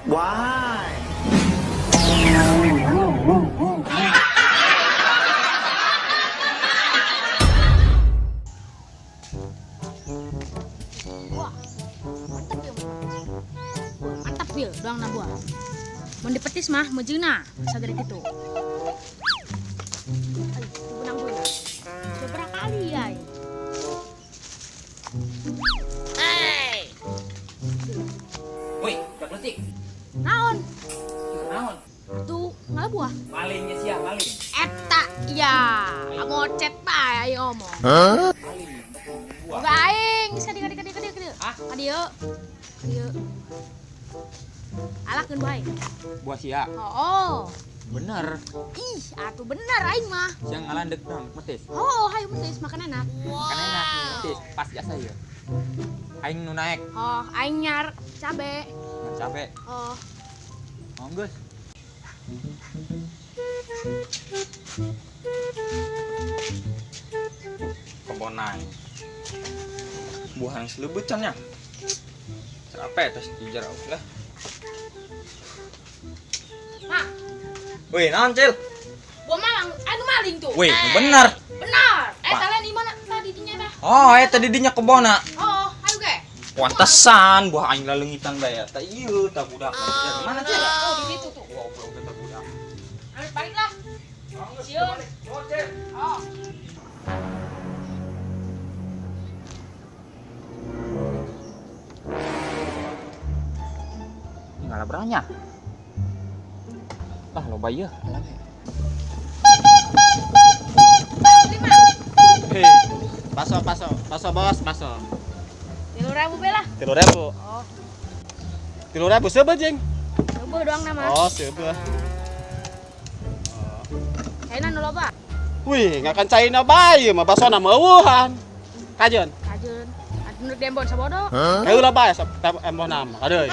Why? Wah, mantap ya. Wah, mantap ya, doang na buah. Mun dipetis mah mejeuna sagede kitu. Ay, benang buah. Beberapa kali ya. Hey. Woi, budak leutik. Naon? Naon? Tuh, ngala buah. Malingnya sia, maling. Eta ya, mocet bae aing ngomong. Maling. Buah. Boga aing, geus kadieu kadieu kadieu kadieu. Hah? Kadieu. Kadieu. Alakeun bae. Buah sia. Oh. Bener. Ih, atuh bener aing mah. Sia ngalandek dong, metis. Oh, hayu metis makan enak. Makan enak nih, metis. Pas jasa ya. Aing nu naek. Oh, aing nyar cabe. Nggak capek. Oh, Oh, geus. Kebon aing. Buah yang selebecan nya. Capek terus dijarau lah. Mak, Wih, naon, Cil? buah malang, anu maling tuh. Wih, bener. Benar. Eh, kalian di mana tadi dinya dah? Oh, tadi dinya kebona. Oh, ayo ge. Pantesan buah aing laleungitan bae ya. Tah ieu tah budak. Mana, Cil? Oh, di situ tuh. Wah, goblok eta budak. Ayo balik lah. Sieun. Oh. Ngalah beranya. Lah loba ieu, alah we. Lima. Hei, baso, baso, baso bos, baso. 3.000 be lah. 3.000. Oh, 3.000 seubeuh jeung. coba doang nama. Oh, seubeuh. China nu loba. Wih, ngakan caina bae mah basona meueuhan. Kajeun. Kajeun. Atuh nu dembon sabodo. Heula bae sok embona mah. Aduh.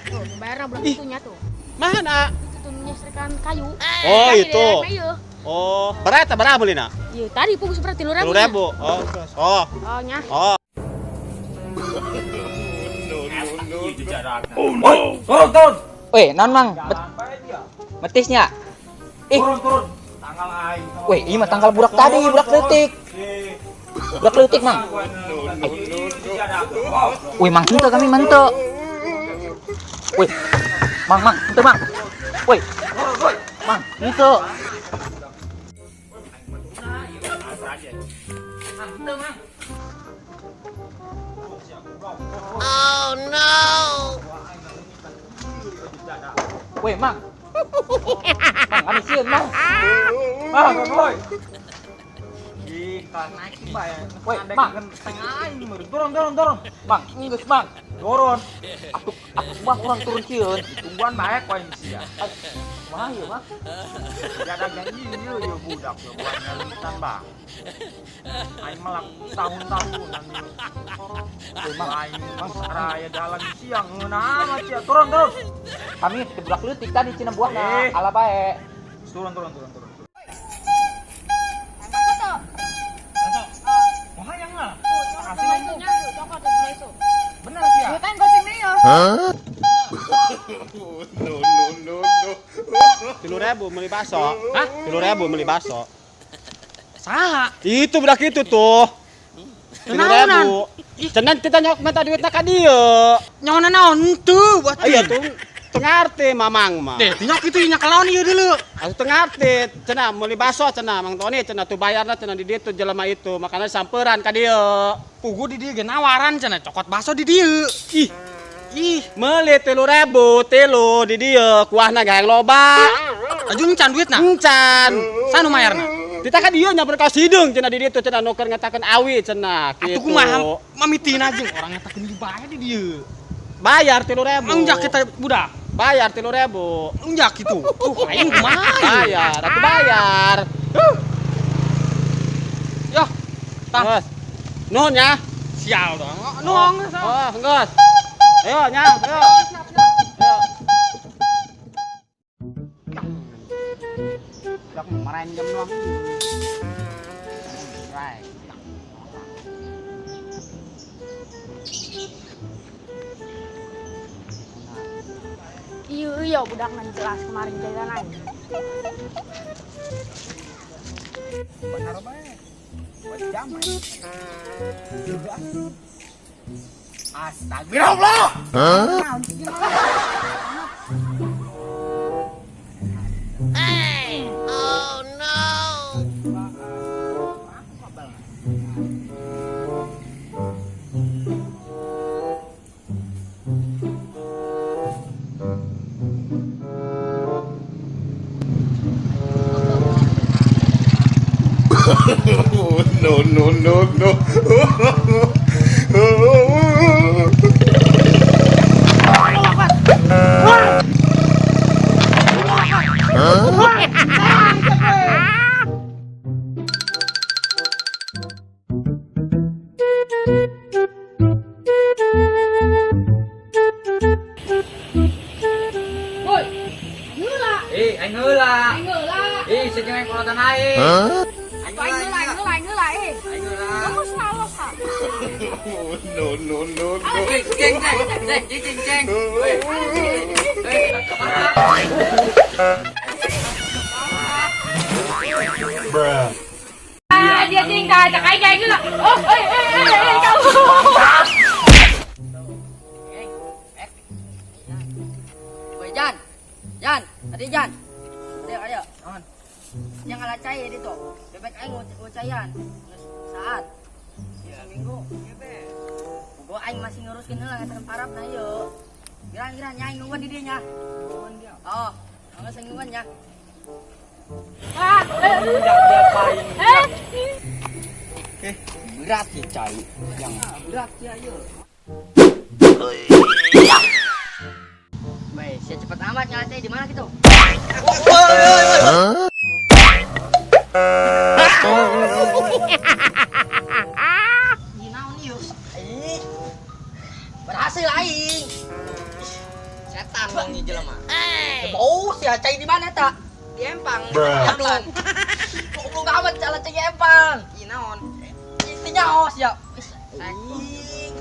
Tuh, bayarna bulan itu nya tuh. Mana? Itu tuh nyestrikan kayu. Oh, Tadi itu. daerah ieu. Oh, berapa berapa beulina? Iya, tadi pugus berapa 3.000. 3.000. Oh, geus. Oh, Oh, nya. oh. Oh, no. Turun, turun. Weh, naon Mang? Metisnya. Ih, Turun, turun. Tanggal aing. weh, ini mah tanggal budak tadi, budak leutik. Budak leutik, Mang. Wih, Mang henteu kami mah henteu. Wih. Mang, Mang, henteu, Mang. Wih. Mang, henteu. Weh, Mang. Mang, kami sieun, Mang. Mang, woi. Ih, naik bae. Woi, Mang. Tengah aing meureun. Turun, turun, turun. Mang, geus, Mang. Turun. Atuh, atuh Mang urang turun sieun. Tungguan bae ku aing sia. Kumaha ieu, Mang? Jadak ieu ieu budak ieu buah ngaleungitan bang. Aing melak tahun-tahunan ieu. Weh, Mang, Aing mah raya jalan siang ngeunah amat sia. Turun, turun. Kami teh budak leutik tadi cenah buahna. Eh. Ala bae. Turun, turun, turun, turun. Soto. Wah, yang lah. Kasih itu nya tuh, cokot tuh itu. Bener sia. Duitan goceng deui yo. 3.000 beli baso. Hah? 3.000 beli baso. Saha? Itu budak itu tuh. 3.000. Cenah kita nyok minta duitna ka dieu. Nyaona naon henteu buat. Iya tuh teu ngarti mamang mah. Deh, tinyok itu nya kelaon ieu dulu. Atuh teu ngarti, cenah meuli baso cenah Mang Tony cenah tuh bayarna cenah di dieu tuh jelema itu, makanya samperan ka dieu. Pugu di dieu ge nawaran cenah cokot baso di dieu. Ih, Ih, meuli 3.000 tilu di dieu, kuahna gak yang loba. aju encan duitna. Encan. Sanu mayarna? Kita ka dieu nyamper ka sideung cenah di dieu tuh cenah nuker ngetakeun awi cenah Atuh gitu. kumaha mamitina jeung orang ngetakeun di bae di dieu. Bayar 3.000. Engjak kita budak. Bayar 3.000. Engjak gitu. Tuh aing kumaha ieu? Bayar, atuh bayar. Yoh. Tah. Geus. Nuhun ya. Sial dong. Nuhun. Oh, geus. Ayo nya, ayo. Ayo. Dak marahin jam doang. Right. Iya iya budak nan jelas kemarin jalan aing. Benar bae. Buat jam. Astagfirullah. Hah? Hey! Oh no! No, no, no, no. Woi. Heula. Eh, aing heula. Aing heula. Eh, sejengan aing kolotan aing. Aing heula, aing heula, aing heula eh. Aing heula. Kamu selalu ka. No, no, no, no. Ceng, ceng, ceng, ceng, ceng. Woi. Ah, dia tinggal cak aing aing heula. Oh, eh eh eh eh kamu. Woi Jan, Jan, tadi Jan, ayo ayo, on. Yang ngalah cai itu, bebek aing ngucayan, saat, seminggu, gua aing masih nguruskin heula nganterin parap nah yo. Giran-giran nya aing nungguan di dieu nya. Oh, nggak usah nungguan nya. Ah, eh. Eh. Berat ya cai, yang berat ya yo. Baik, saya cepat amat ngalah cai di mana gitu? Berhasil aing. Setan dong nih jelema. Bau sih cai di mana tak? Di empang. Aduh. Goblok amat jalan cai empang. Ih naon? Intinya os ya. Aing.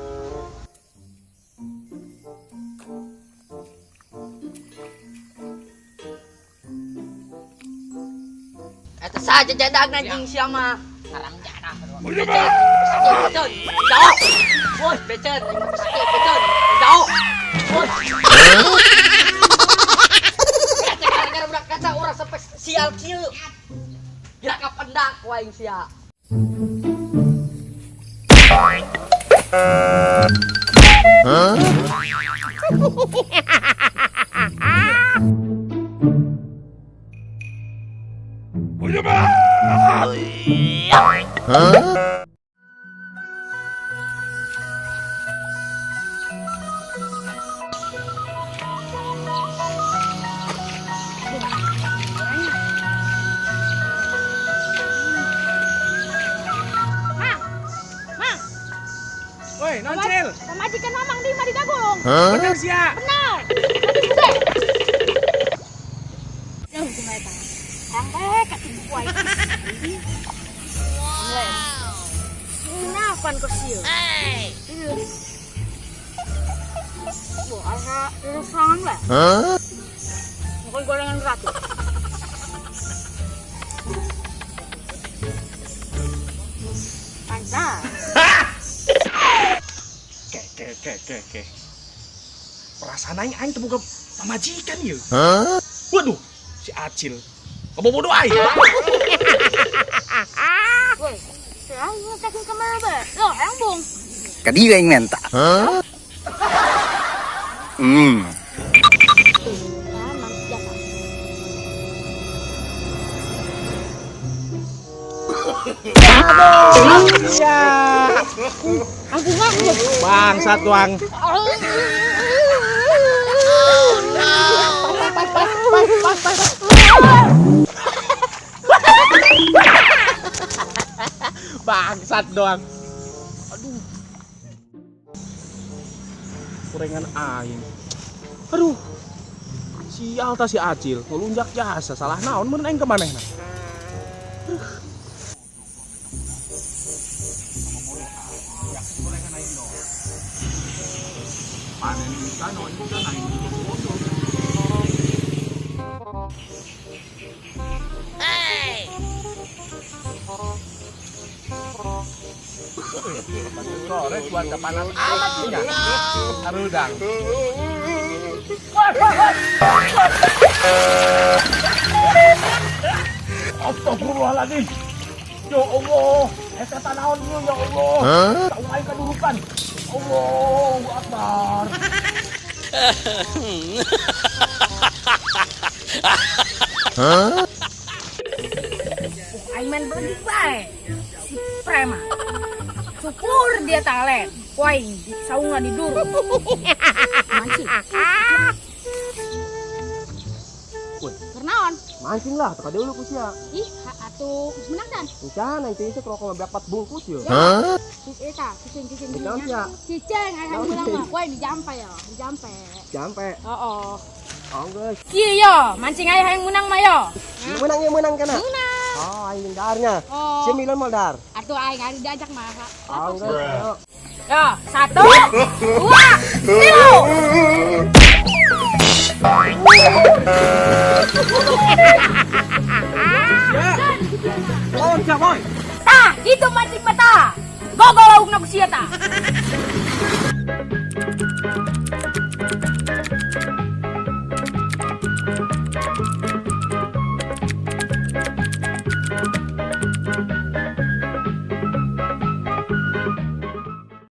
Eta saja jadag anjing sia mah. Haram jadah. Becen, jauh. Woi, becen, sakit becen, jauh. Woi. Kaca gara-gara budak kaca urang sampai sial kieu. Gerak ka pendak ku aing sia. Huh? Huh? Mang. Mang. Woi, noncil. Pamajikan Mamang di mah digagulung. Huh? Bener sia. Benar. Gede. Jauh kumaha eta. Sampai ka tibu ku aing. Wow. Napan kok sieun. Wah, asa restoran lah. Huh? Bukan gorengan gratis. Pantas. Ke ke ke ke ke. Perasaan aing aing teu boga pamajikan ieu. Huh? Waduh, si Acil. Kabobodo aing. Woi, saya ngecekin kamera be. Loh, embung. Kadieu aing menta. Huh? Hmm. Nah, mang jasa. Iya. Aku nggak. Bangsat doang. Bangsat doang. Aduh. Gorengan aing. Aduh. Sial ta si Acil, ngelunjak jasa salah naon mun aing ka manehna. Panen ikan, ikan, aing bodoh. Sore cuaca panas amat ya. Arudang. Astagfirullahaladzim. Ya Allah, eta naon ieu ya Allah. Tahu aing kadurukan. Allahu Akbar. Aing main berdik bae. Si preman. Syukur dia talen. Woi, saungan di dur. Mancing. Kernaon? Mancing lah, teka dulu ku sia. Ih, atuh geus menang dan. Encan aing teh rokok mah beak 4 bungkus yo. Eta, cicing cicing. Naon sia? Cicing aing menang mah. Woi, dijampe ya, dijampe. Jampe. Heeh. Oh, geus. Kieu yo, mancing aing hayang menang mah yo. Menang ya menang kana. Menang. Oh, aing darnya. Oh. Sia milan moal dar. Atuh aing aing diajak mah. Oh, geus. Ayo. Yo, satu, dua, tilu. Oh, sia boy. Tah, gitu mancing mata. Gogo laukna ku sia tah.